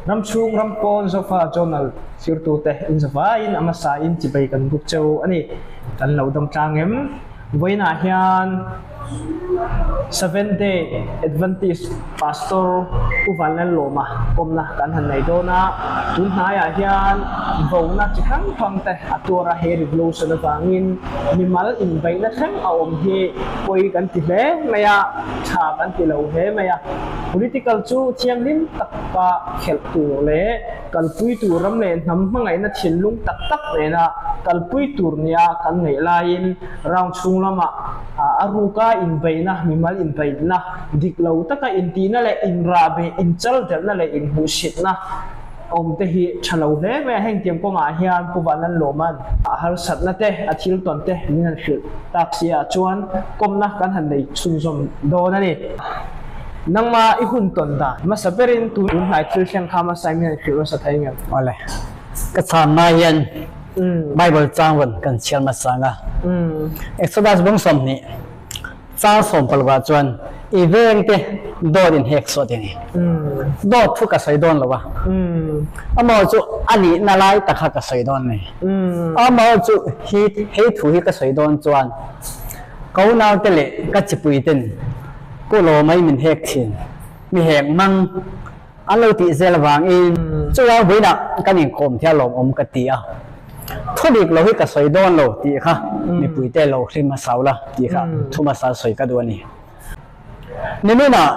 Ram chhung ram pawn Zofa Journal thirtute in zavaiin a hmasain chibai kan buk cheu a ni. Kan lo dam tlang em? Vawiinah hian Seventh Day Adventist Pastor Pu Vanlalawma kawmna kan han nei dawn a, tun hnaiah hian vona chi hrang hrang te a tuar a, he revolution avangin mimal inbeihna thleng a awm hi pawi kan ti hle mai a, tha kan ti lo hle mai a. Political chu thianghlim taka khelh tur leh kalpui tur ram leh hnam hmangaihna thinlung tak tak nena kalpui tur nia kan ngaih laiin round chhung lamah a ruka inbeihna, mimal inbeihna, dik lo taka intihna leh inrahbeh, inchaldelhna leh inhmuhsitna awm te hi tha lo hle mai a. Heng tiang kawngah hian Pu Vanlalawma'n a harsatna te, a thil tawn te min han hrilh tak si ah chuan kawmna kan han nei chhunzawm dawn a ni. Nangma i hun tawn dan hmasa berin tun hnai thil thleng kha hmasa in hian hrilh hmasa thei ngem? Awle, ka chhanna hian Bible chang rawn kan chhiar hmasa ang a. Exodus bung 20 chang 16 ah chuan i vengte dawt in hek sawt i ni. Dawt thu ka sawi dawn lo a, amaw chu a nihna lai tak kha ka sawi dawn a ni. Amaw chu hi hei thu hi ka sawi dawn chuan ka unaute leh ka chipui ten Pu Lawmai min hek thin, mi hek mang an lo tih zel avangin chuvang vawiinah kan inkhawm thei a lawmawm ka ti a, thu dik lo hi ka sawi dawn lo tih kha mipuite lo hlim hmasa ula tih kha thu hmasa sawi ka duh a ni. Niminah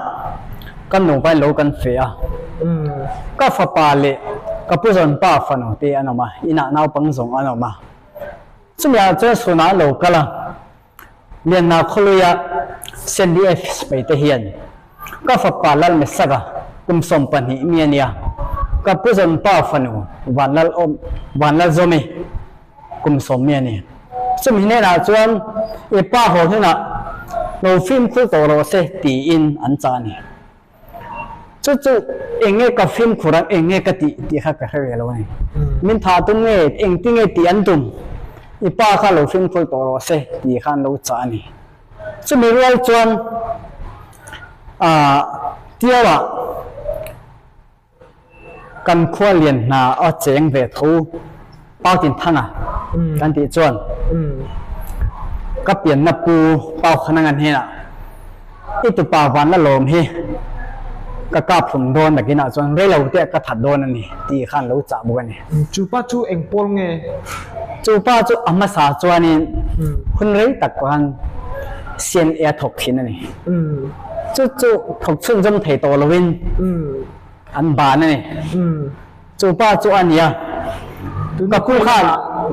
kan nupain lo kan feh a, ka fapa leh ka pu zawnpa fanu te an awm a, inah naupang zawng an awm a, chumiah chuan sunah an lo kal a. Lianna khawluia CNDF sipai te hian ka fapa Lalmesaka kum 12 mi a nia, ka pu zawnpa fanu Vanlal awm Vanlalzawmi kum 10 mi a ni. Chumi hnenah chuan i pa haw hnenah lo fimkhur tawh rawh se tiin an chah a ni. Chu chu eng nge ka fimkhur ang, eng nge ka tih tih kha ka hre ve lo a ni. Min thah tum nge, engti nge tih an tum? I pa kha lo fimkhur tawh rawh se tih kha an lo chah a ni. Chumi rual chuan aah Tiauah kan khua lian hna a cheng ve tho Pau Tinthanga kan tih chuan ka pianna pu Pau Khananga hnenah i tupa vanla lawm hi ka kap hlum dawn nakinah chuan rei lo te ka that dawn a ni tih khan lo chah bawk a ni. Chu pa chu eng pawl nge? Chu pa chu a hmasa chuanin hun rei tak khan CNA a thawk thin a ni. Chu chu thawk chhunzawm thei tawh loin an ban a ni. Chu pa chu a nia. Ka pu khan.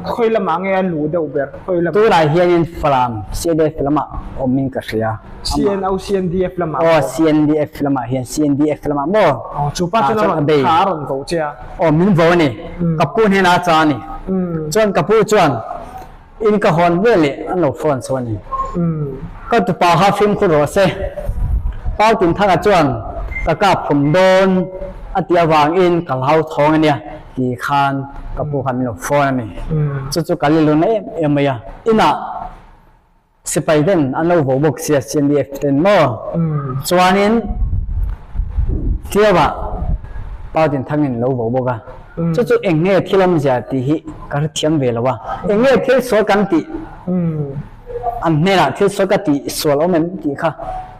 Khawi lamah nge a luh deuh ber? Khawi lamah? Tunah hianin Falam CNDF lamah awmin ka hria. CNO CNDF lamah maw? Aw CNDF lamah hian CNDF lamah maw? Aw chu pa chuan a rawn tha a rawn vo che a. Aw min vo a ni. Ka pu hnenah a cha a ni. Chuan ka pu chuan in ka hawn veleh an lo phone chho a ni. Ka tupa kha fimkhur rawh se. Pau Tinthanga chuan ka kap phum dawn a tih avangin ka hlau thawng a nia tih khan ka pu kha min lo phone a ni. Chu chu ka lilun em em mai a. Inah sipai ten an lo vo bawk sia CNDF ten maw? Chuanin Tiauah Pau Tinthangin lo vo bawk a. Chu chu eng nge thil awmzia tih hi ka hrethiam ve lo a. Eng nge thil sual kan tih? An hnenah thil sual ka tih sual awm em tih kha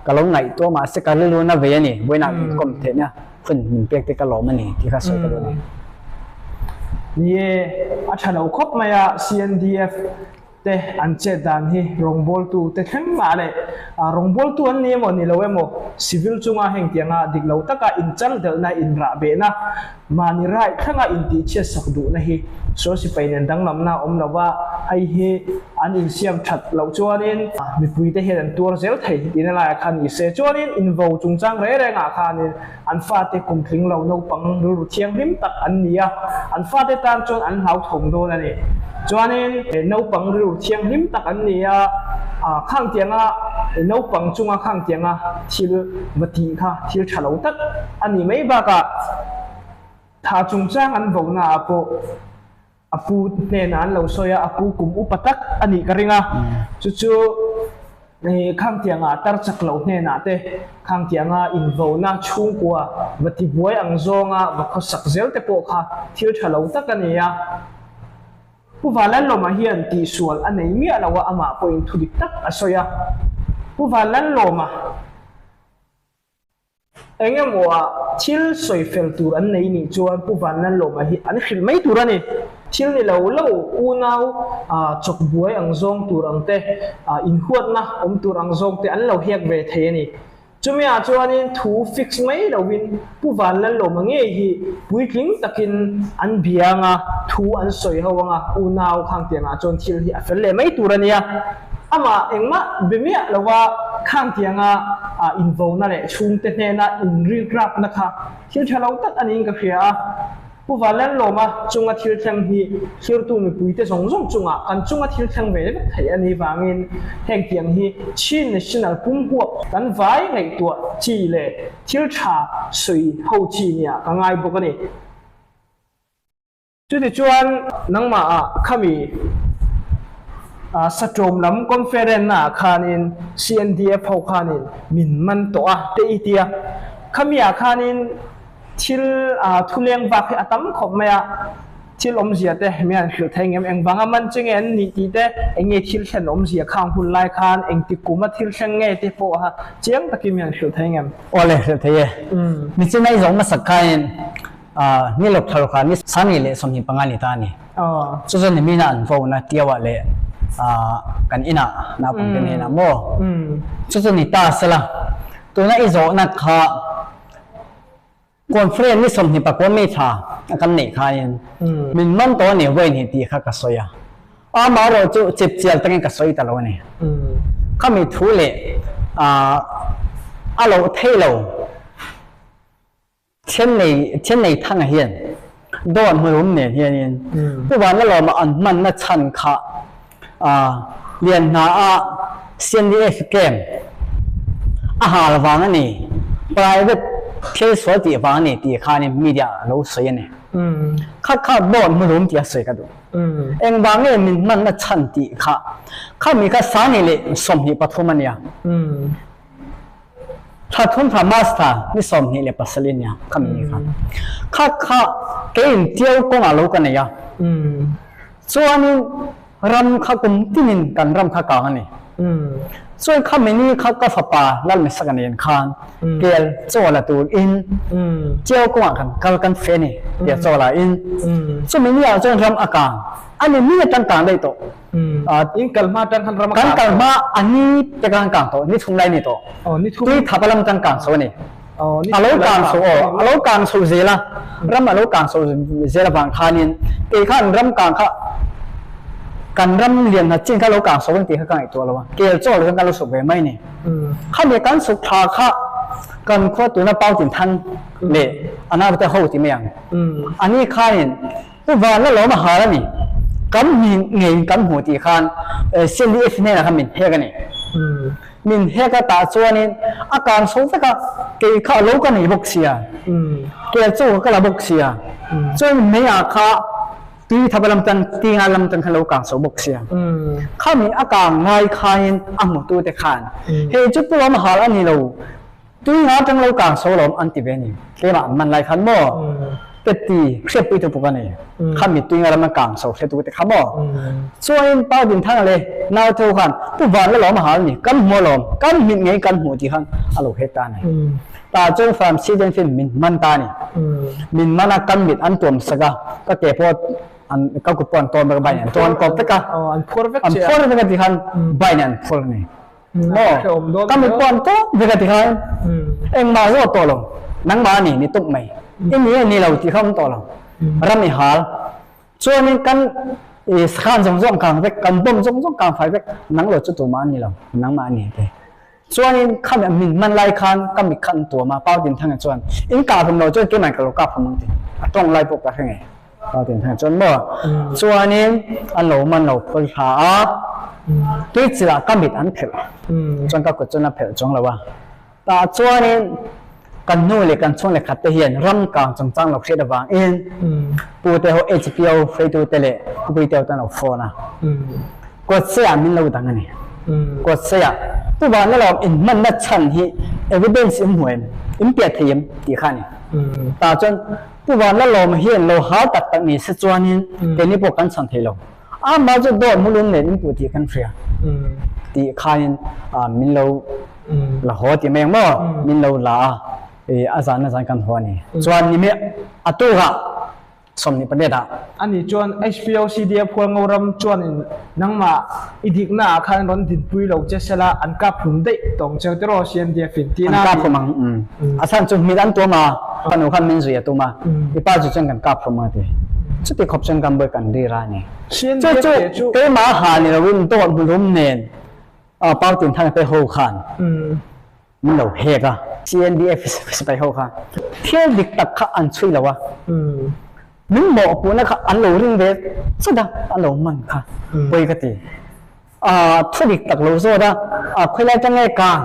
ka lo ngaihtuah mahse ka rilru na ve a ni. Vawiinah min kawm theihna hun min pek te ka lawm a ni tih kha sawi ka duh a ni. Ni e, a tha lo khawp mai a, CNDF te an chet dan hi rawngbawltu te thleng mah leh rawngbawltu an ni emaw ni lo emaw civil chunga heng tianga dik lo taka inchal delhna inrahbehna mahni right thlenga intihchhiat sak duhna hi sual sipai nen danglamna a awm lo va, hei hi an insiam that loh chuanin mipuite hian an tuar zel thei tihna laiah khan ni se chuanin invo chungchang reng rengah khanin An fate kum tling lo naupang rilru thianghlim tak an ni a, an fate tan chuan an hlauthawm dawn a ni. Chuanin naupang rilru thianghlim tak an ni a, khang tianga naupang chunga khang tianga thil va tih kha thil tha lo tak a ni mai bakah tha chungchang an vo naah pawh A pu hnenah an lo sawi a, a pu kum upa tak a nih ka ring a, chu chu Khang tianga tar chak loh hnenah te, khang tianga invona chhungkua va tibuai ang zawnga va khawsak zel te pawh kha thil tha lo tak a ni a. Pu Vanlalawma hian tihsual a nei miah lo a, amah pawhin thudik tak a sawi a. Pu Vanlalawma. Eng emaw ah thil sawi fel tur an nei nih chuan Pu Vanlalawma hi an hrilh mai tur a ni. Thil ni lo lo unau chawk buai ang zawng tur ang te, inhuatna awm tur ang zawng te an lo hek ve thei a ni. Chumi ah chuanin thu fix mai lovin Pu Vanlalawma ngei hi puitling takin an bia anga thu an sawi ho anga unau khang tiangah chuan thil hi a fel leh mai tur a nia. Amah engmah be miah lova khang tianga invona leh chhungte hnena inrilgrapna kha thil tha lo tak a niin ka hria a. Pu Vanlalawma chunga thil thleng hi thlirtu mipuite zawng zawng chungah kan chunga thil thleng ve vek thei a nih vangin heng tiang hi Chin National pumhuap kan vai ngaihtuah chi leh thil tha sawi ho chi nia ka ngai bawk a ni. Chutichuan nangmah khami Satawm lam conference naah khanin CNDF ho khanin min man tawh a te i tia. Khami ah khanin thil thuleng vak hi a tam khawp mai a, thil awmzia te mi han hrilh thei ngem engvanga man che nge an nih tih te, eng nge thil thlen awmzia khang hun lai khan engti kuma thil thleng nge te pawh kha chiang takin mi han hrilh thei ngem. Awle hrilh thei e. Michina i zawng hmasak khain Ni lawk thar kha ni 25 leh 25 ni ta a ni. Chu chuan nimina an vo na Tiauah leh kan inah naupangte hnenah maw? Chu chu ni ta sela, tuna i zawhna kha conference ni 29 May thla a kan neih khanin min man tawh a ni vawiin hi tih kha ka sawi a. Amaherawh chu chipchial takin ka sawi ta lo a ni. Khami thu leh a loh theih lo. Thian nei thanga hian dawn hmurum nen hianin Pu Vanlalawma an hmanna chhan kha lian hna a CNDF camp a hal vang a ni, private thil sual tih vang a ni tih khanin media a lo sawi a ni. Kha kha dawn hmurum tih a sawi ka duh. Engvang nge min hmanna chhan tih kha khami kha 2023 a nia. Thla thum thla March thla ni 27 nia khami ni kha. Kha kha keiin Tiau kawngah lo ka nei a. Chuanin ram kha kum tinin kan ram kha kang a ni. Chuan khami ni kha ka fapa Lalmesaka nen khan kel chaw la tur in Tiau kawngah kan kal kan fe ni tia chaw la in. Chumi ni ah chuan ram a kang. Ani mi atang kang daih tawh. In kal hma tang khan ram a kang. Kan kal hma a ni te khan kang tawh, ni thum lai ni tawh. Tui thap a lam tang kang chho a ni. A lo kang chho aw, a lo kang chho zel a, ram a lo kang chho zel avang khanin kei khan ram kang kha kan ram lian hna chin kha lo kang chho ang tih kha ka ngaihtuah lo a, kel chaw lo chuan kan lo suk ve mai a ni. Khami kan suk thla kha kan khua tuna Pau Tin Than leh a naute ho ti mai ang. Ani khanin Pu Vanlalawm a hal a ni. Kan hmi ngeiin kan hmu tih khan CNDF hnenah khan min hek a ni. Min hek a tah chuanin a kang chho vek a, kei kha a lo ka nei bawk sia, kel chu ka la bawk sia, chuan meiah kha tui thapa lam tan tinga lam tan khan lo kang chho bawk sia. Khami a kang ngai khain a hmutute khan hei chu Pu Lawm a hal a ni lo. Tui nga atang lo kang so lawm an ti ve ni. Keimah an man lai khan maw te ti hriatpui tu pawh ka nei. Kha mi tui nga lam an kang so hre tu te kha maw. Chuanin Pau Dinthanga le nau tho khan Pu Van la lawm a hal ni kan hmu alawm kan hmit ngei kan hmuh tih khan a lo hre ta ni. Tah chuan Farm Season Film min man ta ni. Min man a kan mit an tuam sak a ka ke pawh an ka kut pawh an tawn vek a bai nen an tawn kawp vek a. An phuar vek che a. An phuar vek a ti khan bai nen an phuar a ni. Maw? Ka mit pawh an tawp vek a ti khan engmah zawh tawh lo, nangmah a ni ni tuk mai, i ni a ni lo tih kha awm tawh lo, ram i hal. Chuanin kan i sakhan zawng zawng kang vek, kan bomb zawng zawng kang fai vek, nang lo chu tumah a ni lo, nangmah a ni te. Chuanin khami min hman lai khan ka mit kha an tuam a, Pau Tinthanga chuan in kah hlum lo chuan keimah in ka lo kap hlum ang ti, a tawng lai pawh ka hre ngei. Pau Tinthanga chuan maw chuanin an lo man lo phul thla a, tui chilah ka mit an phelh chuan ka kut chuan a phelh chuang lo a, tah chuanin kan hnu leh kan chhung leh khat te hian ram kang chungchang lo hriat avangin pu te ho HPO hruaitu te leh khawpui te ho tan lo phone a, kawtseah min lo dang a ni, kawtseah. Pu Vanlalawm in hmanna chhan hi evidence in hmu em? In piah thei em? Tih kha a ni. Tah chuan Pu Vanlalawm hian lo hal tak tak ni se chuanin keini pawh kan chhan thei lo. Amah chu dawt mulum nen in puh tih kan hria tih khanin min lo la haw ti mai ang maw? Min lo la a, a zan a zan kan haw a ni. Chuan ni mai a tukah 28 ah. Ani chuan HPOCDF Hualngo ram chuanin nangmah i dikna ah khan rawn dinpui lo che sela an kap hlum daih tawng cheu tiraw CNDF in tina An kap hlum ang a chhan chu hmit an tuam a fanu khan min zui a tum a i pa chu chuan kan kap hlum ang a ti chuti khawp chuan kan buai kan rir a ni chu chu keimah ha ni loin dawt hmuhlum nen pau tin thang te ho khan Min lo hek a. CNDF sipai ho kha thil dik tak kha an chhui lo a, min mawhpuhna kha an lo ring ve chat a, an lo man kha pawi ka ti. Thu dik tak lo zawt a, khawilai tang nge kang,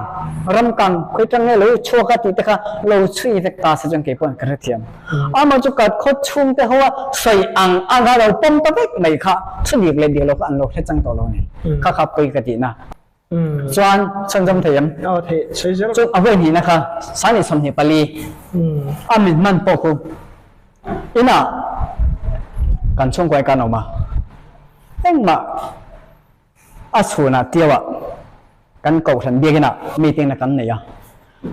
ram kang khawi tang nge lo chhuak a tih te kha lo chhui vek ta se chuan kei pawh ka hrethiam. Amah chu kat khaw chhung te ho a sawi ang ang kha lo pawm ta vek mai kha thu dik leh dik lo kha an lo hre chang tawh lo a ni. Kha kha pawi ka tihna. Chuan chhanzawm thei em? Aw thei, sawi zel. Chuan a vawi hnihna kha Sani 24 a min hman pawh khu inah kan chhungkuai kan awm a, engmah a chhunah tiauah kan kohhran biakinah meeting na kan nei a,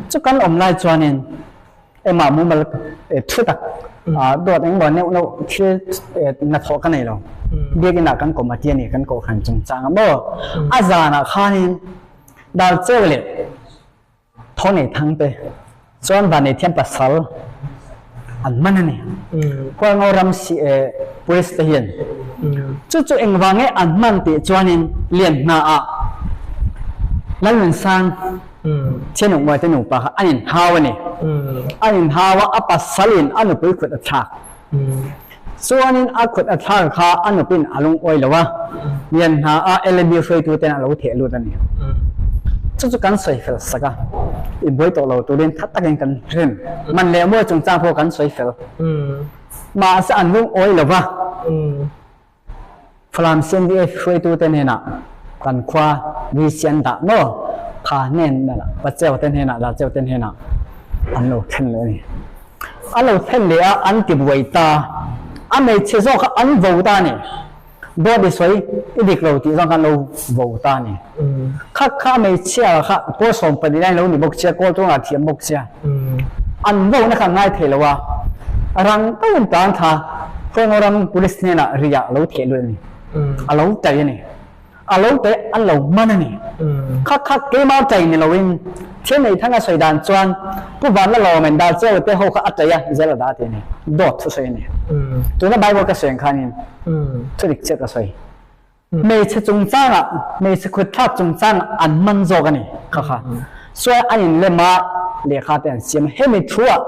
chu kan awm lai chuanin Engmah mumal thu tak dawt engmaw neuh neuh thil hnathawh ka nei lo. Biakinn ah kan kawm a ti a ni, kan kohhran chungchang a maw? A zanah khanin Darcheu leh Thawnei Thangte chuan Vanneithiam pasal an hman a ni. Hualngo ram police te hian chu chu engvang nge an hman tih chuanin Lianhna ah Lalnunsang Thianuk Muaite nupa kha an inhau a ni. An inhau a, a pasalin a nupui khut a thlak. Chuanin a khut a thlak kha a nupuiin a lungawi lo a, Lianhna a LAB hruaituten a lo theh lut a ni. Chu chu kan sawi fel sak a, i buai tawh lo turin tha takin kan rim. Man leh mual chungchang pawh kan sawi fel. Mahse an lungawi lo va. Falam CNDF hruaitute hnenah kan khua VC an dah maw? Kha hnen Pacheu te hnenah Darcheu te hnenah an lo thlen leh a ni. An lo thlen leh a, an ti buai ta. A hmeichhe zawk kha an vo ta a ni. Dawt i sawi i dik lo tih zawng kha an lo vo ta a ni. Kha kha a hmeichhia kha pawl 14 lai lo ni bawk sia, kawl tawngah thiam bawk sia. An vo na kha ngai thei lo a, rang takin tan kha Hualngo ram police hnenah ri ah a lo theh lut a ni. A lo tai a ni. A lo tai an lo man a ni. Kha kha keimah tai ni loin thil nei thanga sawi dan chuan Pu Vanlalawmen Darcheu te ho kha a tai a, zel a dah ti a ni. Dawt thu sawi a ni. Tuna Bible ka sawi ang khanin thu dik chiah ka sawi. Hmeichhe chungchangah, hmeichhe khutthlak chungchangah an man zawk a ni kha kha. Chuan an inlem a, lehkha te an siam a, hemi thuah.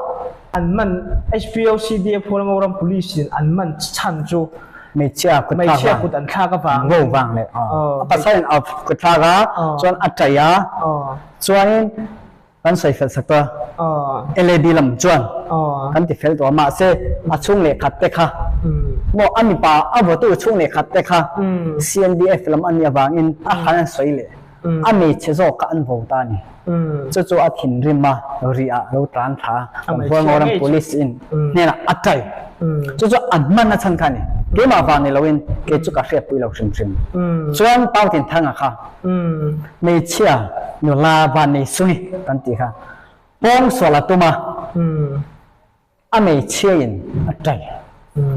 An man, HPOCDF Hualngo ram Police in an man chhan chu Hmeichhia kut thlak hmeichhia kut an thlak avang. Vo vang leh a pasal in a kut thlak a, chuan a ṭaih a, chuanin Kan sawi fel sak a, LAD lam chuan kan ti fel tawh a, mahse a chhung leh khat te kha maw a mipa a vawtu chhung leh khat te kha CNDF lam a nih avangin a hran an sawi leh a hmeichhe zawk kha an vo ta a ni. Chu chu a thinrim a rih ah lo tlan thla a, kan Hualngoram Police in hnenah a tai. Chu chu an hman a chhan kha a ni. Keimah vang ni loin kei chu ka hriatpui lo hrim hrim. Chuan Pau Tinthanga kha Hmeichhia nula van nei sung i kan tih kha pawng sual a tum a, a hmeichhia in a tai.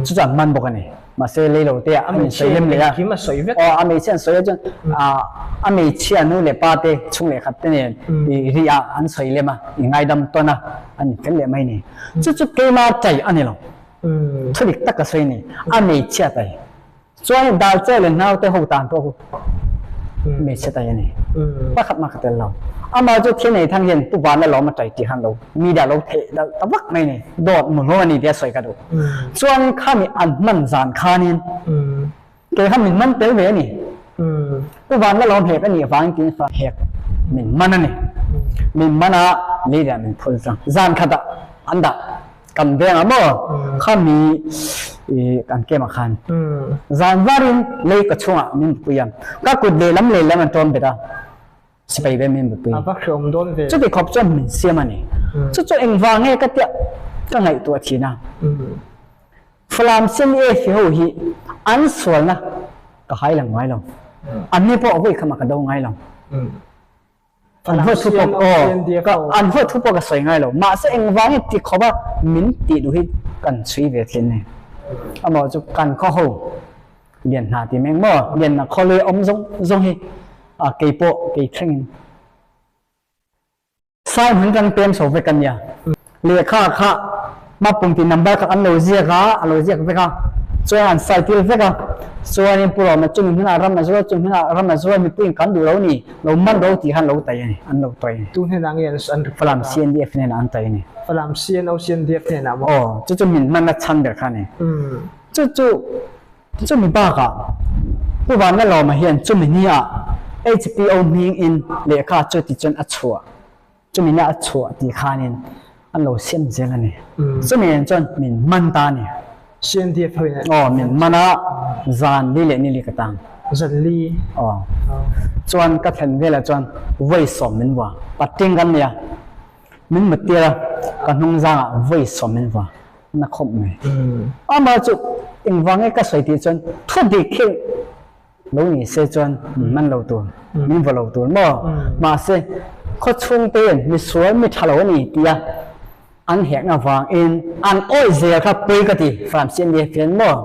Chu chu an man bawk a ni. Mahse lei lo te ah an insawi lem leh a. Aw a hmeichhia an sawi a chuan a hmeichhia nu leh pa te chhung leh khat te nen i ri ah an sawi lem a, i ngaidam tawn a, an infel leh mai a ni. Chu chu keima tai a ni lo. Thu dik tak ka sawi a ni. A hmeichhia tai. Chuan Darcheu leh naute ho tan pawh khu hmeichhe tai a ni. Pakhat mah ka tel lo. Amah chu thil nei thang hian Pu Vana lawm a tai tih khan lo media lo theih dal ta vak mai ni. Dawt muhlawm a ni tia sawi ka duh. Chuanin khami an hman zan khanin kei kha min man tel ve a ni. Pu Vana lawm hek a nih vangin tiin fa hek min man a ni. Min man a media min phul chang. Zan khatah an dah. Kan veng ah maw khami i kan kem ah khan zan varin lei ka chungah min pui a, ka kut lehlam lehlam an tawn bet a. Sipai ve min mutpui. A va hreawm dawn ve. Chuti khawp chuan min siam a ni. Chu chu engvang nge ka tia ka ngaihtuah thin a. Falam CNA fi ho hi an sualna ka hai lang ngai lo. Anni pawh vawi khamah ka do ngai lo. An huat thu pawh aw ka an huat thu pawh ka sawi ngai lo. Mahse engvang nge ti khawp a min tih duh hi kan chhui ve thin a ni. Amaw chu kan khaw ho lian hna ti mai maw lian na khaw lui awm zawng zawng hi a kei pawh kei thlengin Sai hmun kan pem chho vek a nia. Lehkha kha Mapung tih number kha an lo ziak a, a lo ziak vek a, chuan an sai tir vek a, chuanin Pu Roma chumi hmunah ram a zuar, chumi hmunah ram a zuar, mipuiin kan duh lo ni, lo man ro tih khan lo tai a ni, an lo tai a ni. Tu hnenah nge an report a? Falam CNDF hnenah an tai a ni. Falam CNO CNDF hnenah maw? Aw, chu chu min hmanna chhan ber kha a ni. Chu chu Chumi bakah Pu Vanlalawma hian chumi nia HPO hmingin lehkha chu tichuan a chhuah, chumi nia a chhuah tih khanin an lo siam zel a ni. Chumi nen chuan min man ta a ni. CNDF ho in a. Aw, min man a, zan li leh ni li ka tang. Zan li. Aw. Chuan ka thlen velah chuan vawi sawm min vua, patting kan nia, min mut tir a, ka hnung zangah vawi sawm min vua. Na khawp mai. Amah chu engvang nge ka sawi tih chuan thu dik hi lo ni se chuan min man lo tur, min vaw lo tur maw? Mahse, khaw chhung te hian misual mi tha lo a ni tia an hekna vangin an awih zel kha pui ka ti, Francis nia fian maw?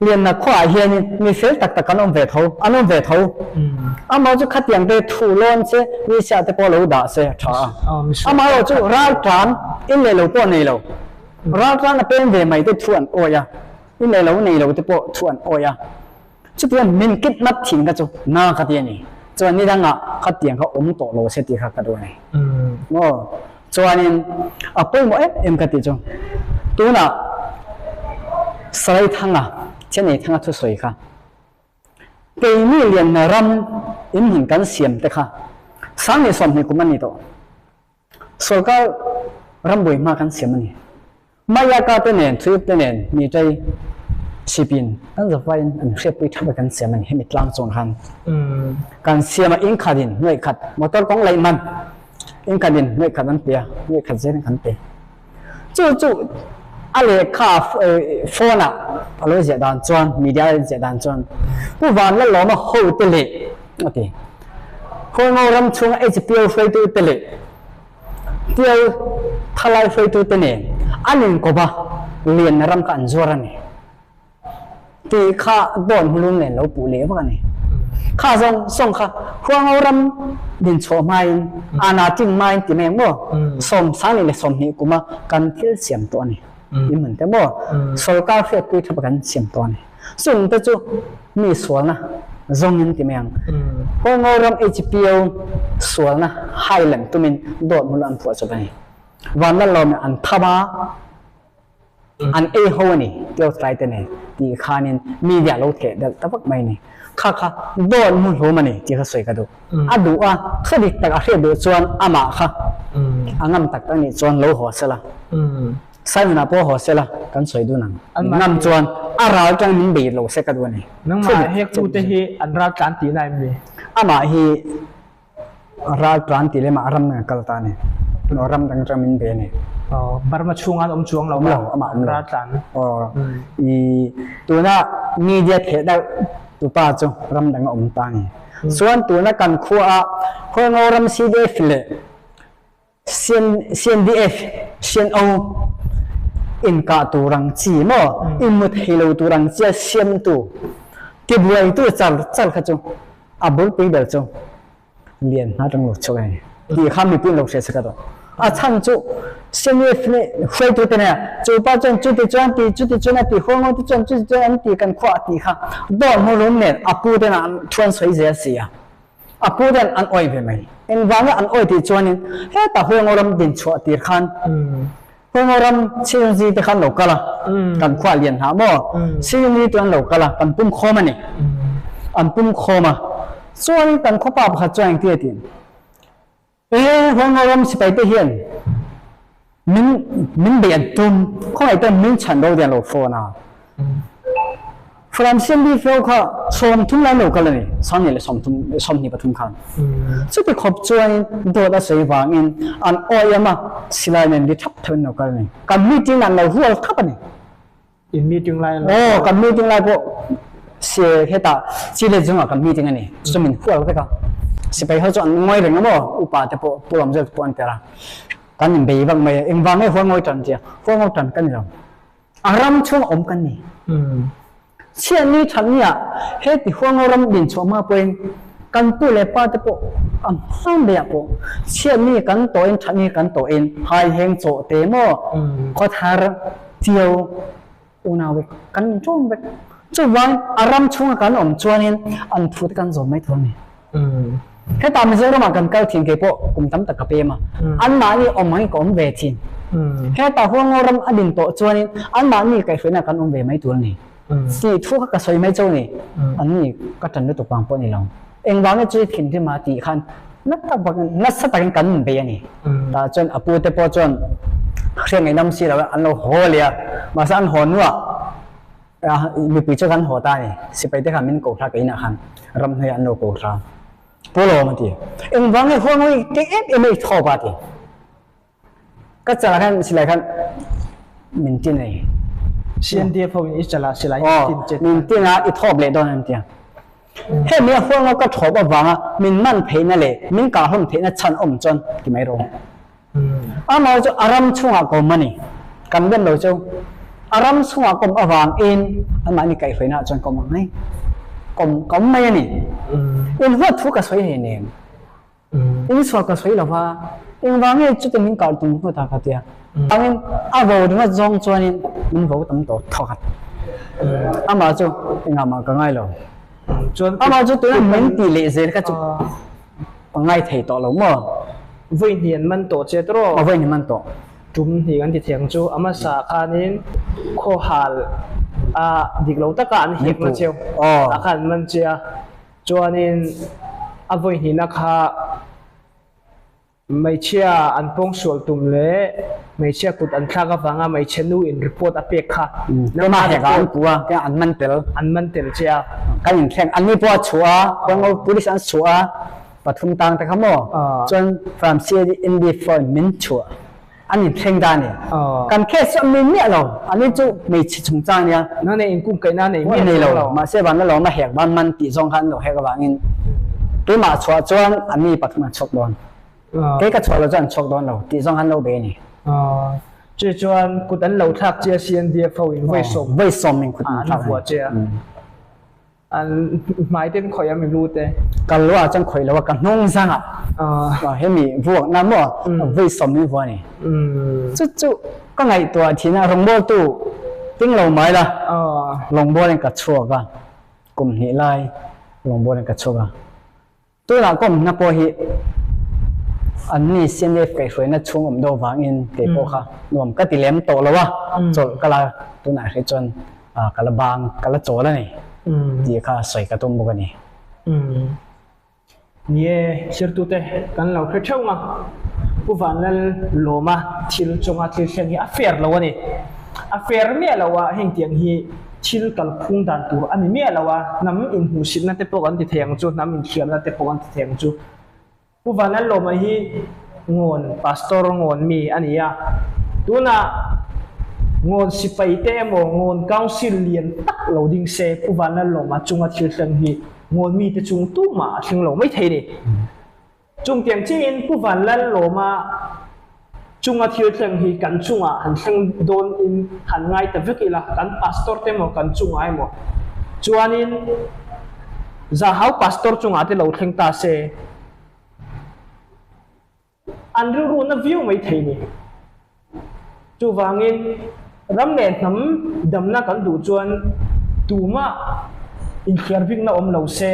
Lianna khuaah hianin mi fel tak tak an awm ve tho, an awm ve tho. Amah chu khatiang te thu lawn che mi siah te pawh lo dah se a tha a. Amah erawh chu raltlan in leh lo pawh nei lo. Raltlan a peng ve mai te thu an awih a, in leh lo nei lo te pawh thu an awih a. Chutiang min kidnap thin kha chu na ka ti a ni. Chuan nidangah khatiang kha awm tawh lo se tih kha ka duh a ni. Maw? Chuanin a pawimawh em em ka tih chu tunah Salai Thanga, Chennai Thanga thusawi kha keini lianna ram inhmun kan siam te kha sang leh 20 kum a ni tawh. Sorkar rambuai hma kan siam a ni. Mayaka te nen, Thuip te nen, Mitei, Chhipin kan zavaiin an hriatpui thap a kan siam a ni. Hemi tlang chuan khan kan siam a, inkhatin nuaih khat motor kawng laih man inkhatin nuaih khat an pe a, nuaih khat zel in kan pe. Chu chu a lehkha phone ah a lo ziah dan chuan, media a ziah dan chuan Pu Vanlalawma hote leh a ti. Khawngaw ram chhunga HPO hruaitu te leh Tial thalai hruaitute nen an inkawp a, lianna ram kha an zuar a ni tih kha dawn hmulum nen lo puh leh vak a ni. Kha zawng zawng kha Huangho ram dinchhuah hmain, ana tin hmain ti mai ang maw? 20 leh 20 kuma kan thil siam tawh a ni. I hmun te maw? Sorkar hriatpui thapa kan siam tawh a ni. Chung te chu mi sualna zawngin ti mai ang. Huangho ram HPO sualna hai lem tumin dawt hmun an phuah chawp a ni. Vanlalawm in an tham a, an ei ho a ni tio tlai te nei tih khanin media lo theh delh ta vak mai a ni. Kha kha dawt hmun hlum a ni tih kha sawi ka duh. A duh a, thu dik tak a hriat duh chuan amah kha a ngam tak tak nih chuan lo haw sela. Simon-a pawh haw sela kan sawi dun ang. Ngam chuan a ral tang min bei lo se ka duh a ni. Nangmah hektute hi an ral tlan tihna em ni? Amah hi ral tlan tih lemah ram dang a kal ta a ni. Tunah ram dang atang min bei a ni. Aw, Burma chhungah an awm chuang lo a? Awm lo, amah awm lo. Ral tlan. Aw, i tuna media theh deuh tupa chu ram dang a awm ta a ni. Chuan tuna kan khuaah Khawngaw ram CDF leh CNDF, CNO inkah tur ang chi maw, inmu thei lo tur ang chia siamtu, tibuaitu char char kha chu a bulpui ber chu lian hma tang lo chhuak a ni tih kha mipui an lo hria chak a tawh. A chhan chu CNDF nih hruaitu te nia chu pa chuan chuti chuan ti chuti chuan a ti huang ti chuan chuti chuan an ti kan khuah a tih kha dawr hmu lum nen a pu te an thu an sawi zel si a. A pu ten an awih ve mai. Engvanga an awih tih chuanin hetah Huangaw ram din chhuah tir khan Huangaw ram Chhiyunzi te khan lo kal a, kan khua lian hna maw? Chhiyunzi chu an lo kal a, kan pum khawm a ni. An pum khawm a, chuanin kan khawpa pakhat chuan engti a tih? E, Huangaw ram sipai te hian min min bei an tum, khawngaih ten min chhan ro dian lo phone a. Falam CNDF ho kha 30 lai lo kal a ni, 2023 khan. Chuti khawp chuanin dawt a sawi vangin an awih a, silai nen ri thap thapin lo kal a ni. Kan meeting an lo hual thap a ni. In meeting lai an lo hual. Aw, kan meeting lai pawh se hetah Chile zungah kan meeting a ni. Chu min hual vek a. Sipai ho chu an ngawi reng a maw, upa te pawh Pu Ramzela te pawh an tel a. Kan inbei vak mai a, engvang nge hual ngawi tan tia, hual ngawi tan ka ni lo. A ram chhung awm kan ni. Chhiatni thatni ah he ti huango ram din chhuah hma pawhin kan pu leh pa te pawh a hmang ber ah pawh chhiatni kan tawhin thatni kan tawhin hai heng chaw te maw khawthar chiau unau vek kan in ṭawm vek. Chuvang a ram chhunga kan awm chuanin an thu te kan zawm mai tur a ni. Heta Mizoramah kan kal thin kei pawh kum tam tak ka pem a, anmahni awm angin ka awm ve thin. Heta Huango ram a din tawh chuanin anmahni kaihhruaina kan awm ve mai tur a ni. Tih thu kha ka sawi mai chauh a ni. Anni ka ṭan lutuk vang pawh a ni lo. Engvangin chu i thinrim a tih khan na tak bakin nasa takin kan inbei a ni. Tah chuan a pute pawh chuan hriat ngaihnawm si lo an lo haw leh a, mahse an haw hnuah Mipui chu kan haw ta a ni. Sipai te khan min ko hla keinah khan ramhnuaiah an lo ko hla. Pu Lawm a ti. Engvang nge huang hi kei em em a i thawp a ti. Ka chalah khan silai khan min tin a ni. CNDF ho in i chalah silai min tin che. Min tin a i thawp leh dawn an ti a. Hemi a huang ka thawp avanga min man theihna leh min kahhlawm theihna chhan awm chuan ti mai rawh. Amah chu a ram chhungah ka awm a ni. Kan dem lo chu a ram chhungah ka awm avangin anmahni kaihhruainaah chuan ka awm ang mai. Ka awm ka awm mai a ni. In huat thu ka sawi hleinem. In sual ka sawi lo va, engvang nge chuti min kah tum ringawt a ka ti a. Vangin a vo ringawt zawng chuanin min vo tam tawh thawk a. Amah chu engah mah ka ngai lo. Amah chu tuna min tih leh zel kha chu Ka ngai thei tawh lo maw? Vawi hnih an man tawh che tawh. Aw vawi hnih man tawh. Tum hnih kan ti thiang chu a hmasa khanin khawhal a dik lo taka an hekna cheu a kha an man che a, chuanin a vawi hnihna kha hmeichhia an pawngsual tum leh hmeichhia kut an thlak avanga hmeichhe nu in report a pek kha. Keimah hekah an pu a, keimah an man tel. An man tel che a. Kan inthleng, anni pawh a chhuah a, Huango police an chhuah a, pathum tang te kha maw? Chuan from CAD phone min chhuah an inthleng ta a ni. Kan case chu a min miah lo, anni chu hmeichhe chungchang nia. Nang nei inkungkaihna nei miah lo. Nei lo, mahse van la lawm a hek van man tih zawng kha an lo hek avangin keimah chhuah chuan anni pathum an chhuak dawn. Kei ka chhuah lo chu an chhuak dawn lo tih zawng han lo be a ni. Chu chuan kut an lo thlak che a CNDF ho in vawisawm. Vawisawm in kut an thlak a ni. An hmai ten khawih a mi lu te. Ka lu ah chuan khawih lo a ka hnung zang ah hemi vuak na maw vawisawm in vua a ni. Chu chu ka ngaihtuah thin a rawngbawltu ting lo mai la rawngbawlin ka chhuak a kum hnih lai rawngbawlin ka chhuak a. Tunah ka awmna pawh hi anni CNF kaihhruaina chhung awm deuh vangin kei pawh kha nuam ka ti lem tawh lo a, chawlh ka la tunah hrih chuan ka la bang ka la chawl a ni tih kha sawi ka tum bawk a ni. Ni e, sirtute kan lo hre theuh nga, Pu Vanlal Lawma thil chunga thil thleng hi a fair lo a ni. A fair miah lo a, hengtiang hi Thil kalphung dan tur a ni miah lo a, hnam inhmuhsitna te pawh kan ti thei ang chu, hnam inthiamna te pawh kan ti thei ang chu. Pu Vanlalawma hi Ngawn Pastor Ngawn mi a ni a, tunah Ngawn sipai te emaw Ngawn Council lian tak lo ding se Pu Vanlalawma chunga thil thleng hi Ngawn mite chung tumah a thleng lo mai thei a ni. Chungtiang chiahin Pu Vanlalawma chunga thil thleng hi kan chungah han thleng dawn in han ngai ta vek ila, kan pastor te emaw kan chungah emaw chuanin Zahau pastor chungah te lo thleng ta se an rilru na viau mai thei ni. Chuvangin ram leh hnam damna kan duh chuan tumah inthliar bikna awm lo se,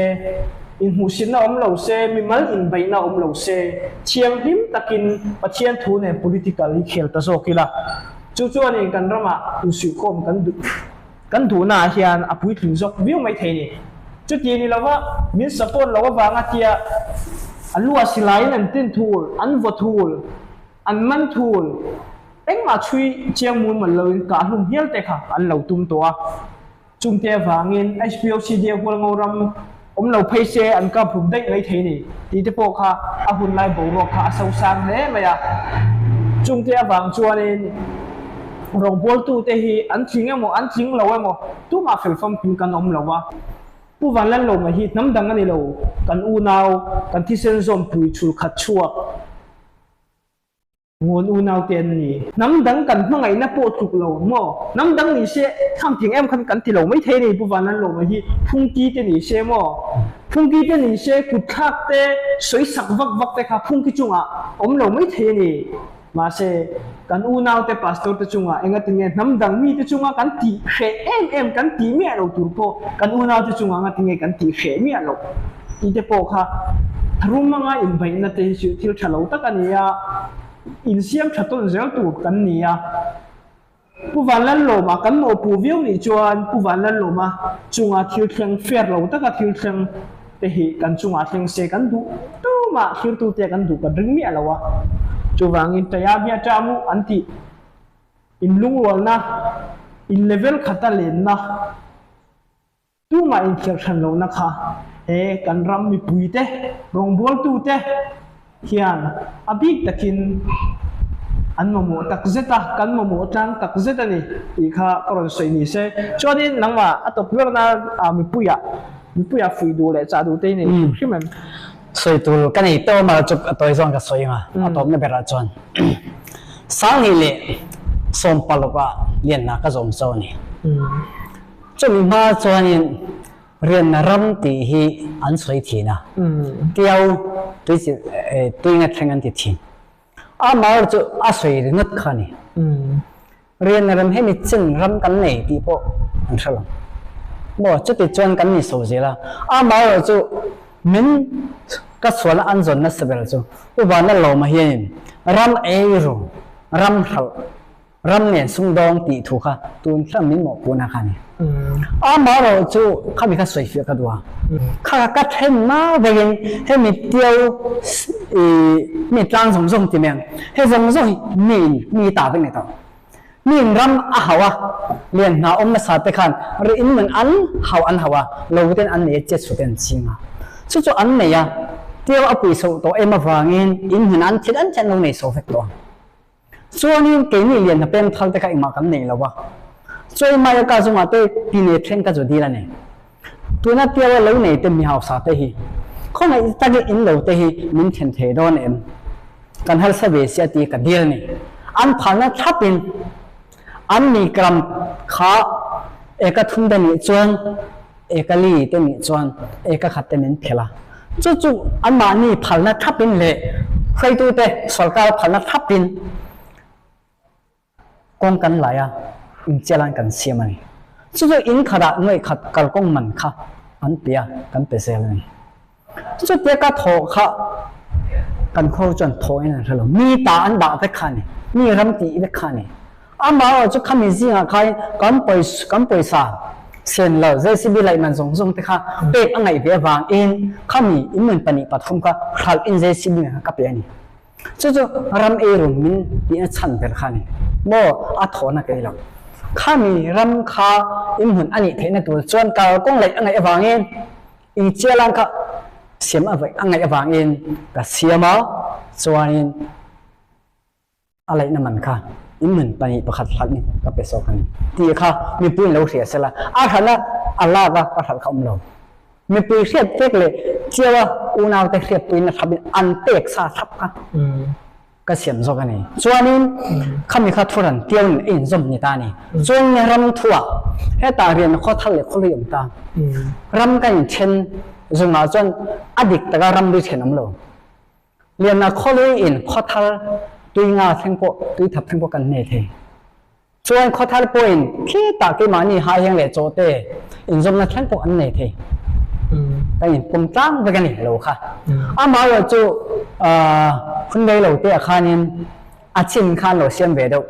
inhmuhsitna awm lo se, mimal inbeihna awm lo se, thianghlim takin Pathian thu nen political hi khel ta zawk ila. Chu chuanin kan ramah insuihkhawm kan duh kan duhnaah hian a puitling zawk viau mai thei a ni. Chuti ni lova min support loh avanga tia a lu a silaiin an tin thul, an vaw thul. An man thul, engmah chhui chiang mul mal loin kah hlum hial te kha an lo tum tawh a. Chungte avangin HPOCD a Hualngo ram awm lo phei se an kap hlum daih mai thei ni tih te pawh kha a hun lai boruak kha a sosang hle mai a. Chungte avang chuanin rawngbawltute hi an tling emaw an tling lo emaw tumah fel famkim kan awm lo a. Pu Vanlalawma hi hnam dang a ni lo, kan unau, kan thisen zawmpui chhul khat chhuak. Ngawn unau te an ni. Hnam dang kan hmangaihna pawh tluk lo maw? Hnam dang ni se tham thing em khan kan ti lo mai thei a ni Pu Vanlalawma hi phungki te ni se maw? Phungki te ni se kut thlak te sawi sak vak vak te kha phungki chungah awm lo mai thei a ni. Mahse, kan unau te pastor te chungah engatinge hnam dang mi te chunga kan tih hreh em em kan tih miah lo tur pawh kan unau te chungah ngatinge kan tih hreh miah loh tih te pawh kha tharum anga inbeihna te hi chu thil tha lo tak a ni a, insiam tha tawn zel tur kan ni a. Pu Vanlalawma kan mawhpuh viau nih chuan Pu Vanlalawma chunga thil thleng fair lo taka thil thleng te hi kan chungah thleng se kan duh tumah thlirtute kan duh kan ring miah lo a. Chuvangin Taya Bia Ṭamu an tih inlungrualna, in level khata lenna, Tumah inthiar hran lohna kha he kan ram mipuite, rawngbawltute hian a bik takin an mamawh tak zet a, kan mamawh tlang tak zet a ni tih kha ka rawn sawi ni se. Chuanin nangmah a tawp berna mipuiah, mipuiah fuih duh leh chah duh te hi nei hrim hrim em? Sawi tur ka nei tawh a, chu a tawi zawng ka sawi ang a, a tawpna berah chuan Sanghnih leh Sawmpalukah lianna ka zawm zo a ni. Chumi hma chuanin rianna ram tih hi an sawi thin a, Tiau tui chi tui nga thleng an ti thin. Amah chu a sawi ringawt kha a ni. Rianna ram hemi chin ram kan nei tih pawh an hre lo. Maw chuti chuan kan ni so zel a, amaherawh chu min ka sualna an zawn nasa ber chu Pu Vanlalawma hianin ram eiru, ram hralh, Ram nen sumdawng tih thu kha tun thleng min mawhpuhna kha a ni. Amaherawh chu khami kha sawifiah ka duh a, kha ka then mau vekin hemi tiau ih mi tlang zawng zawng ti mai ang, he zawng zawng hi miin mi ta vek ni tawh. Miin ram a hauh a, lian hna awm nasa te khan ri in man an hauh an hauh a, lo ten an nei a, chet chhuah te an ching a. Chu chu an nei a, tiau a pui chhoh tawh em avangin in hmun an thil an thian lo nei chho vek tawh ang. Chuanin keini lian hna peng thal te kha engmah kan nei lo a, chuai mai a ka zungah te ti nei then ka zu dil a ni. Tuna piau a lo nei te mi hausa te hi khawngaih takin in lo te hi min then thei dawn em? Kan harsa ve sia ti ka dil a ni. An phalna thlapin an mi gram kha eka thum te nih chuan eka li te nih chuan eka khat te min phelh a. Chu chu anmahni phalna thlapin leh hruaitute sorkar phalna thlapin kawng kan lai a, inchialan kan siam a ni. Chu chu in khatah nuaih khat kalkawng man kha an pe a, kan pe zel a ni. Chutia ka thawh kha kan khaw chuan thawhin an hre lo. Mi ta an dah vek kha a ni. Mi ram tih vek kha a ni. Amaherawh chu khami zingah khain kan pawisa kan pawisa sen lo JCB laih man zawng zawng te kha pek a ngaih ve avangin khami inmun pahnih pathum kha hralh in JCB man kha ka pe a ni. Chu chu ram ei run min tihna chhan ber kha a ni. Maw a thawhna kei lo. Khami ram kha inhmun a nih theihna tur chuan kalkawng laih a ngaih avangin I chialang kha siam a vaih a ngaih avangin ka siam a, chuanin a laihna man kha in nun pahnih pakhat hlat in ka pe sawk a ni tih kha mipui in lo hria sela, a hralh a a lak a ka hralh kha awm lo. Mipui hriat pek leh chiau a unaute hriatpuiin a thlap in an pek sa thlap kha. Ka siam zawk a ni. Chuanin khami kha thuran tiauin a inzawm ni ta a ni. Chuan ram thuah hetah rian khaw thar leh khaw hlui awm ta. Ram kan inthen zungah chuan a dik taka ram ri then awm lo. Lianna khaw hlui in khaw thar tui nga thleng pawh tui thap thleng pawh kan nei thei. Chuan khaw thar pawhin khitah keimahni haiheng leh chaw te inzawmna thleng pawh an nei thei. Kan inpawm tlang vek a ni lo kha. Amaherawh chu hun rei lo te ah khanin a chin kha an lo siam ve deuh.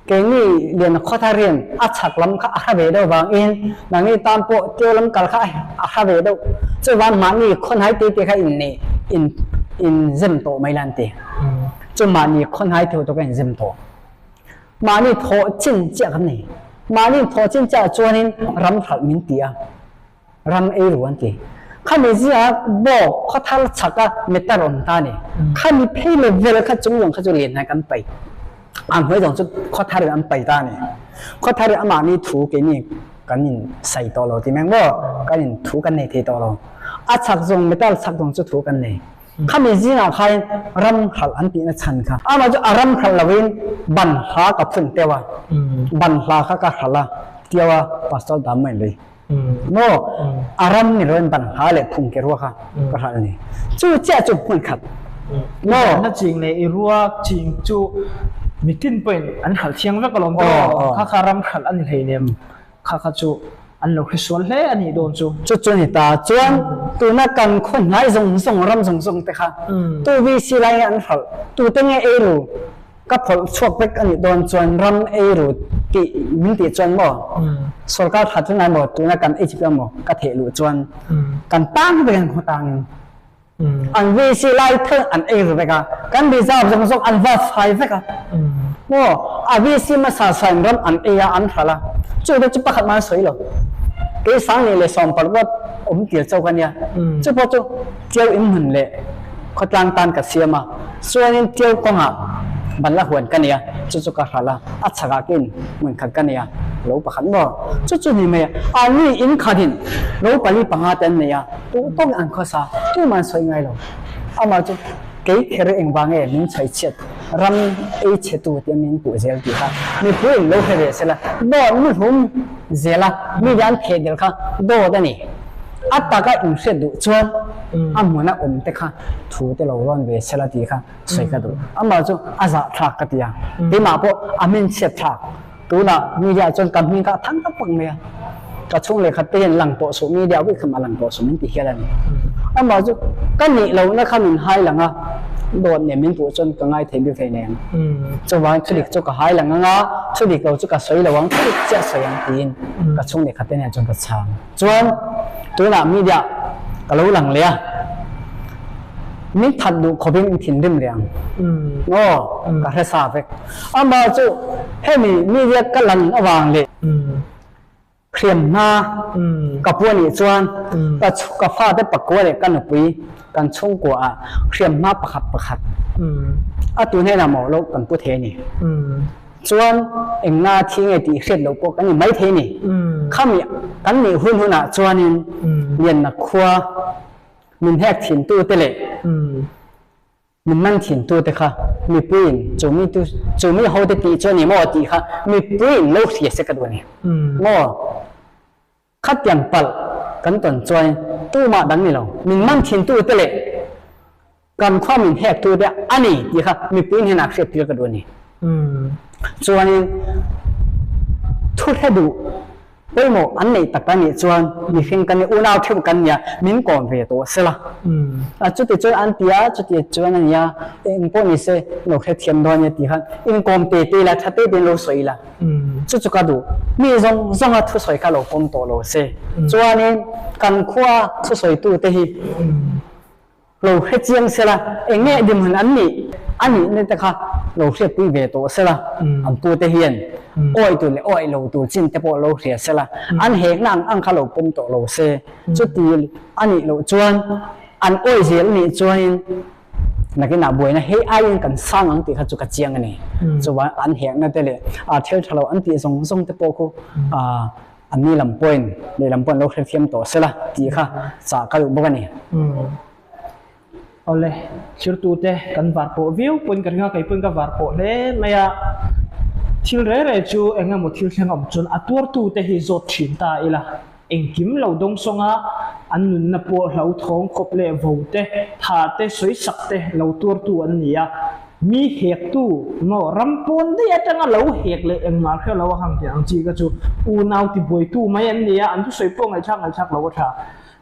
Keini lian khaw thar hian a chhak lam kha a hra ve deuh vangin nangni tan pawh tiu lam kal kha a hra ve deuh. Chuvang mahni khawnhai te te kha in inzem tawh mai la an ti. Chu mahni khawnhai theuh te kha inzem tawh. Mahni thawh chin chiah kan nei. Mahni thawh chin chiah chuanin ram hralh min ti a, ram ei ru an ti. Khami zia bawk khawthar chhaka meter awm ta ni. Khami phei level kha chung zawng kha chu lian hnai kan pai. An hnuai zawng chu khawthar in an pai ta ni. Khawthar in amahni thu keini kan in sai tawh lo ti meng maw? Kan in thu kan nei thei tawh lo. A chhak zawng metal chhak zawng chu thu kan nei. Khami zingah khain ram hralh an tihna chhan kha. Amah chu a ram hralh loin ban hla ka phun teuh a, ban hla kha ka hralh a tio a Pastor Dam mai lui. Maw a ram ni loin ban hla leh phung ke rua kha ka hralh a ni. Chu chiah chu hmun khat. Maw. Na ching leh i rua ching chu mitin pawhin an hralh thiang vek alawm tawh. Kha kha ram hralh a ni hleinem. Kha kha chu an lo hresual hle a nih dawn chu. Chu chu ni ta chuan tuna kan khaw hnai zawng zawng ram zawng zawng te kha tu VC lai nge an hralh tute nge ei ru ka phawlh chhuak vek a nih dawn chuan ram ei ru tih min tih chuan maw sorkar that ringai maw tuna kan HPM maw ka theh luh chuan kan tang vek an khaw tangin An VC lai theuh an ei ru vek a, kan reserve zawng zawng an va fai vek a. Maw, a VC hmasa sain ram an ei a, an hralh a, chu te chu pakhat mah an sawi lo. Kei Sangni leh Sawmparh awm tir chauh ka nia, chu pawh chu Tiau inhmun leh khawtlang tan ka siam a, chuanin Tiau kawngah ban la huan ka nei a, chu chu ka hralh a, a chhakah kin hmun khat ka nei a, lo pakhat maw? Chu chu ni mai a, an ni in khatin lo pali panga te an nei a, Tu tawk an khawsa tumah an sawi ngai lo. Amah chu kei kher engvang nge min chhaih chhiat ram ei chhe tu tia min puh zel tih kha mipui in lo hre ve sela dawt ni hlum zel a mi te an theh del kha dawt a ni. A taka in hriat duh chuan a hmuna awm te kha thu te lo rawn ve sela tih kha sawi ka duh. Amah chu a zahthlak ka ti a, keimah pawh a hmin chhiat thlak. Tunah media chuan ka hming kha a thang tak tak mai a, ka chhung leh khat te hian lang tawh suh media pawh kha lang tawh suh min ti hial a ni. Amah chu ka nih lohna kha min hai lang a, dawt nen min puh chuan ka ngai thei bik hlei nen. Chuvangin thudik chu ka hai lang ang a, thudik lo chu ka sawi lo ang, thudik chiah sawi ang tiin ka chhung leh khat te nen chuan ka chhang. Chuan tunah media ka lo lang leh a, min that duh khawpin in thinrim leh ang. Aw, ka hre sa vek. Amah chu hemi media ka lang avang leh hriam hma ka pu anih chuan ka ka fate pakua leh ka nupui kan chhungkua ah hriam hma pakhat pakhat a tu hnenah maw lo kan pu thei a ni. Chuan engna thi nge tih hriat loh pawh kan ni mai thei a ni. Khami kan nih hun hunah chuanin Lianna khua min hek thintute leh min man thintute kha mipuiin chumi tu chumi hote tih chu a ni maw tih kha mipuiin lo hria se ka duh a ni maw? Khatiang palh kan tawn chuan tumah dang ni lo, min man thintute leh kan khua min hektute a ni tih kha mipui hnenah hriat tir ka duh a ni. Chuanin thu hre duh pawimawh an neih tak a nih chuan mihring kan ni, unau theuh kan nia, min kawm ve tawh sela. Chuti chuan an ti a, chuti chuan a nia, eng pawh ni se lo hrethiam dawn nia tih khan inkawm te te ila, tha te tein lo sawi ila. Chu chu ka duh. Mi zawng zawnga thusawi kha lo pawm tawh lo se. Chuanin kan khua thusawitute hi lo hre chiang sela, eng nge dinhmun an nih a nihna te kha lo hriatpui ve tawh sela, an pute hian awi tur leh awi lo tur chin te pawh lo hria sela, an hekna ang ang kha lo pawm tawh lo se. Chuti a nih loh chuan an awi zel a nih chuanin Nakinah buaina hei aiin kan sang ang tih kha chu ka chiang a ni. Chuan an hekna te leh thil tha lo an tih zawng zawng te pawh khu an ni lam pawhin lehlam pawhin lo hrethiam tawh sela tih kha chah ka duh bawk a ni. Awle, thirtute kan var pawh viau pawhin ka ring a, kei pawhin ka var pawh hle mai a. Thil reh reh chu eng emaw thil thleng awm chuan a tuartute hi zawt thin ta ila. Engkim lo dawng sawng a, an nunna pawh hlauthawng khawp leh vo te, tha te, sawisak te lo tuartu an ni a. Mi hektu maw ram pawn daih atanga lo hek leh engmah hre lo a hang tih ang chi kha chu unau tibuaitu mai an ni a, an thusawi pawh ngaihthlak ngaihthlak lo a tha.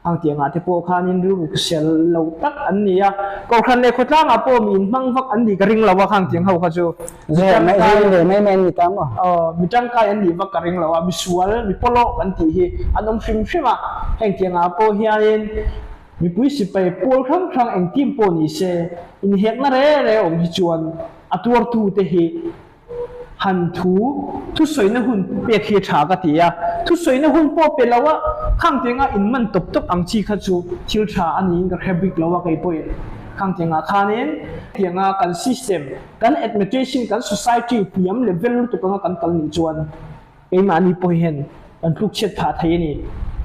Hang tih angah te pawh khanin rilru sel lo tak an ni a. Kohhran leh khawtlangah pawh mi inhmang vak an nih ka ring lo a khang tih ang ho kha chu. Mi tangkai ve mai mai an ni ta maw? Aw, mi tangkai an nih vak ka ring lo a, mi sual, mi pawlawh kan tih hi an awm hrim hrim a. Heng tiangah pawh hianin mipui sipai pawl hrang hrang eng team pawh ni se, inhekna re re awm hi chuan a tuartute hi. Han thu thusawina hun pek hi tha ka ti a, thusawina hun pawh pe lo a, khang tianga in man tawp tawp ang chi kha chu thil tha a niin ka hre bik lo a kei pawhin khang tiangah khanin tianga kan system, kan administration, kan society hniam level lutuk anga kan kal nih chuan keimahni pawh hian kan tluk chhiat phah thei a ni.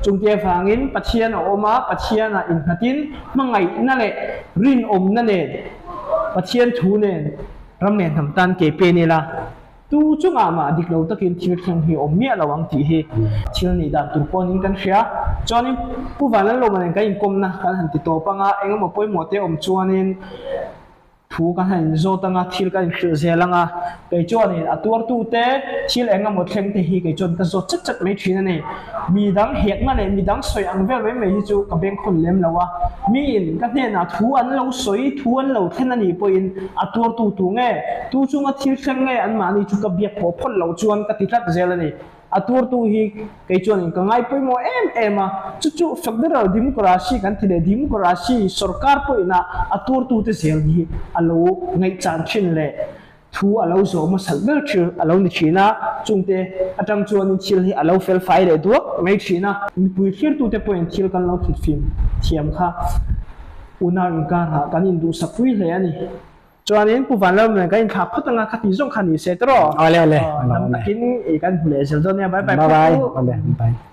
Chungte avangin Pathian a awm a, Pathianah innghatin hmangaihna leh rinawmna nen Pathian thu nen Ram leh hnam tan ke pen ila, tu chungah mah dik lo takin thil thleng hi awm miah lo ang tih hi thil nih dan tur pawhin kan hria. Chuanin Pu Vanlalawma nen kan inkawmna kan han ti tawp anga, engemaw pawimawh te awm chuanin thu kan han inzawt anga, thil kan inhrilh zel anga, kei chuanin a tuartute thil engemaw thleng te hi kei chuan ka zawt chat chat mai thin a ni. Mi dang hekna leh mi dang sawi ang vel mai mai hi chu ka bengkhawn lem lo a, miin ka hnenah thu an lo sawi, thu an lo thlen a nih pawhin a tuartu tu nge, tu chunga thil thleng nge anmahni chu ka biak pawh phawt loh chuan ka ti tlat zel a ni. A tuartu hi kei chuanin ka ngai pawimawh em em a, chu chu Federal Democracy kan ti leh Democracy sorkar pawhin a a tuartute zel hi a lo ngaihchan thin leh Thu a lo zawh hmasat ber thil a lo ni thin a, chungte atang chuanin thil hi a lo fel fai leh duak mai thin a. Mipui thlirtute pawhin thil kan lo thutfim thiam kha unau inkarah kan induhsak pui hle a ni. Chuanin Pu Vanlalawm nen kan inthlak phawt anga kha tih zawng kha ni se tawh. Awle awle. Dam takin i kan hmu leh zel dawn nia. Bye bye phawt u. Bye bye.